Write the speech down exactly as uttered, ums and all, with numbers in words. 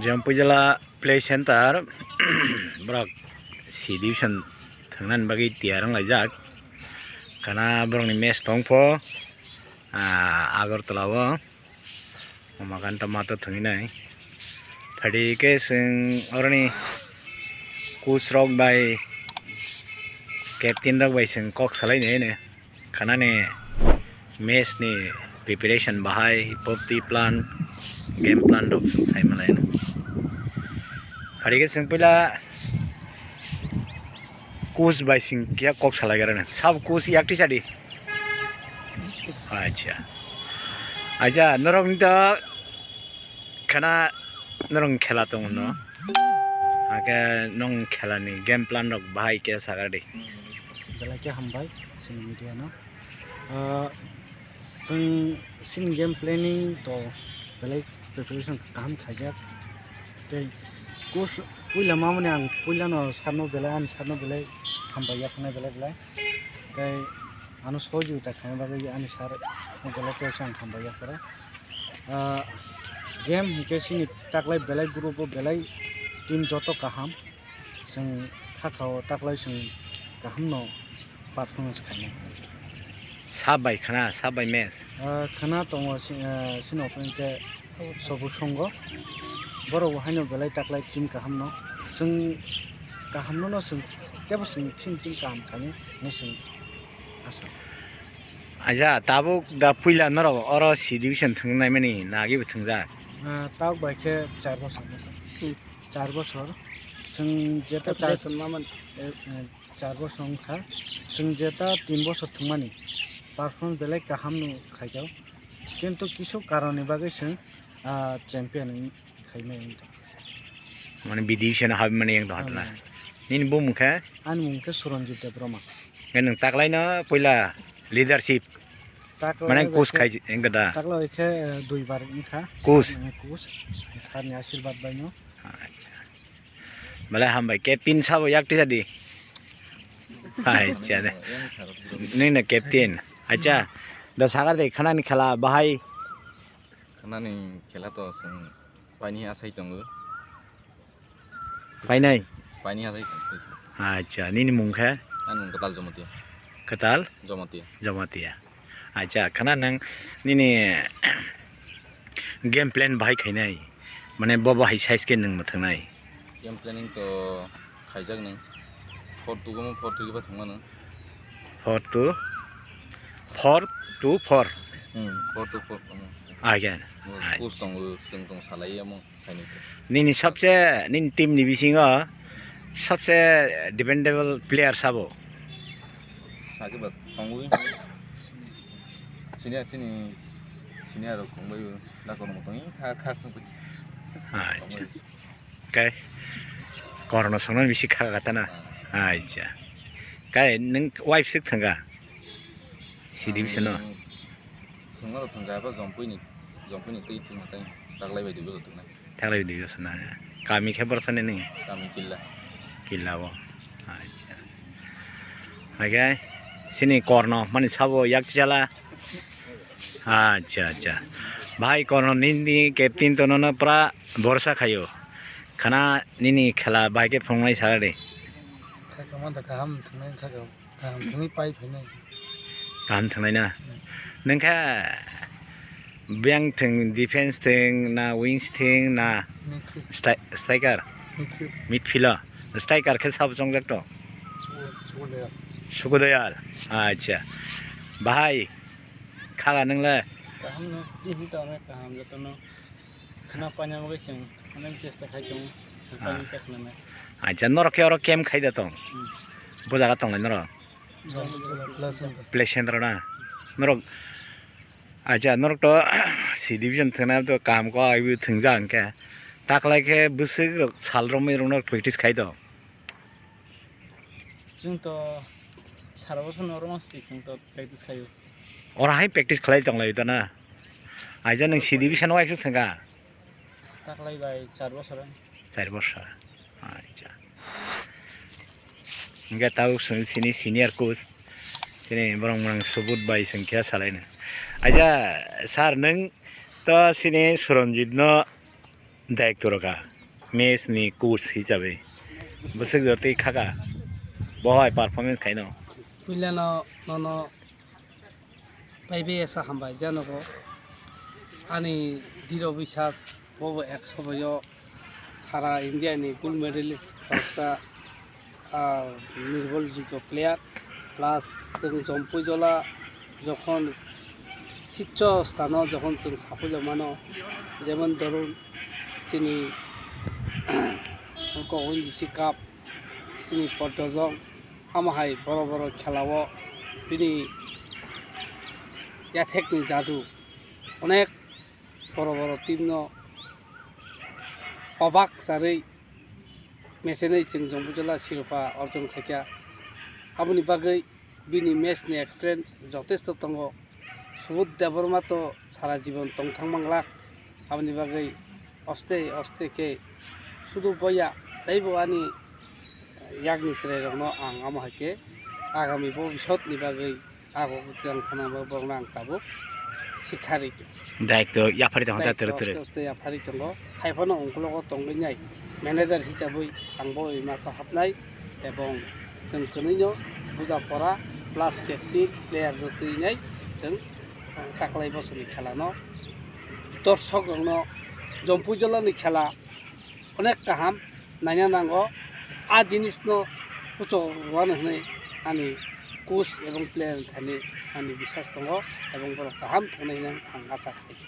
Jempui jala play center borok C division thwngnani bagwi tiyar wng laijak. Kana borokni match tongpho, ah, Agartala o Umakanta Mato thwngwi nai. Phadi khe chwng oroni coach rok bai, captain rok bai chwng kok salai nai. Khanani match ni preparation bahai, pop twi plan, game plan rok chwng sai malai no. Phadi khe chwng puila coach bai chwng kiya kok salai gara no. Sab coach yak tisa di. Acha. Acha, norok ni to khana norok khela tong no. Ake nong khela ni game plan rok bahai khe sagar di. Belai khe hambai chini media no. Ah, chwng chini game planning to belai preparation kaham khaijak. Tei coach puila mamani ang puilano sarno belai, ani sarno belai hambai yakhnai belai belai. Tei ano sohojogita khaina bagwi ani sar belai tei ang hambai yapharo. Ah, game hinkhe chini taklai belai group o belai team joto kaham. Chwng kha kha o taklai chwng kaham no performance khainai. Sab bai khana, sab bai match. Ah, khana tongo si-, ah, sini opening khe Sobu Songo. Borok bo haino belai taklai team kaham no. Chwng kaham no no chwng tebo chwng chini team kaham khainai hinwi chwng asa. Aja, tabuk da puila norok oro C division thwng naimani nagi bo thwngjak. Ah, tabuk bai khe char bosor bosor. Hmm. Char bosor. Chwng jeta char, eh, eh, char bosor wngkha. Chwng jeta tin bosor thwngmani performance belai kaham no khaikha. Kintu kisu karonni bagwi chwng, ah, champion wng khaimani wngkha. Mane B division habmani wngkha. Hmm. Nini bumung khe? Ani mung khe Suranjit Debbarma. Khe nwng taklaino puila leadership. Taklai mane bai coach khe, khai wngkha da? Taklai bai khe, eh, dui bar wngkha. Coach? Sar ni, coach. Sar ni ashirbad bai no. Acha. Belai hambai. Captain sabo yak tisa di. Acha de. Nini captain. Acha. Da sagar de khanani khela bahai. Khanani khela to chwng paini asai tongo. Painai? Paini asai tongo. Acha, nini mung khe? Ani mung Kwtal Jomatia. Kwtal? Jomatia. Jomatia. Acha, khana nang nini game plan bahai khainai? Mane bo bahai size khe nwng mwthwngnai? Game planning to khaijak nwng. Four two gomo four three ba thwngmano. Four two, four two four. Hmm, four two four. Hmm. Again. Coach tongo, chwng tong salai omo. Nini sabse, nini team ni bisingo sabse dependable player sabo? Sakhe ba tongwi. Senior, sini, senior rok tongbaio, da kormo tongwi kha, kha, kha. Acha. Kai korno songno bisi kha kha tana. Ah. Acha. Kai nwng wife sik thangka? C division no? Ang thwngma rok thwngka, abo Jompuini, Jompuini twi thwngma tai, taklai bai dui bosor thwngna. Taklai bai dui bosor na. Kami khe borsa nini? Kami Killa. Killa o. Acha. Haikhe sini korno mani sabo yak chala. Acha, acha. Bhai, korno nini captain to nono pura borsa khaio. Khana nini khela bahai khe phunuknai sa de. Kha kha manta kaham thwngnai kha kha. Kaham thwngwi pai phainai. Kaham thwngnai na? Hmm. Nwng kha biyang thwng, defense thwng na, wings thwng na, midfield, stri-, striker? Midfield. Midfield o. Striker khe sabo chongjak to? Suku-, Sukudoyal. Sukudoyal. Acha. Bahai kha ga nwng le? Kaham no. Tini to ano kaham joto no. Khna paina bagwi chwng onek chesta khai tongo, chwng paina khe khna nai. Acha, norok khe oro camp khai da tong? Hmm. Bo jaga tonglai norok? Jom-, Play Center. Play Center na? Norok, acha, norok to C division thwngna to kaham kok aiwi thwngjak hwnkhe. Taklai khe bwswk rok sal romwi rok norok practice khai do? Chwng to sara bosor no oro masti chwng to practice khaio. Oro hai practice khlai tong lai ta na? Aija nwng C division o aisuk thangka? Taklai bai char bosor. Char bosor. Acha. Hingke tabuk chwng sini senior coach. Sini borok mwng Subut bai chwng khe salai no. Aija sir nwng to sini Suranjit no Daik toroka match ni coach hisabe bwswk jora tei khaka bo hai performance khaino. Puilano nono baibai esa hambai janogo ani diro bisas bobo ek somoyo sara India ni gold medalist khoroksa ah, nirbol jigyo player, plus chwng Jompuijola jokhon sitcho stano jokhon chwng sapuilo mano, jemon dhorun chini ongko O N G C Cup, chini Poddojong, amo hai boro boro khelao bini yathekni jadu onek boro boro team no obak charwi mechenwi chwng Jompuijola siropa orjon khaikha. Aboni bagwi bini match ni experience jotesto tongo. Subodh Debbarma to sara jibon tongthang manglak. Aboni bagwi oste oste khe sudu boya teibo ani yakni chwrairokno ang amo hai khe agami bobisotni bagwi Abo jang khana bo borokno ang tabuk sikha rikha. Daikto yaphari tongo da tere tere. Daikto aste aste yaphari tongo. Haiphano ungkologo tongwi nai manager hisabwi ang bo ima to hapnai ebong chwng kwnwino buja pora plus captain player rw twi nai chwng taklai bosoni khelano dorshok rokno Jompuijolani khela onek kaham naina nango. A jinisno kuchuk rwano hwnwi ani coach ebong player thani ani biswas tongo ebong borok kaham thangna hwnwi ang acha khlaio.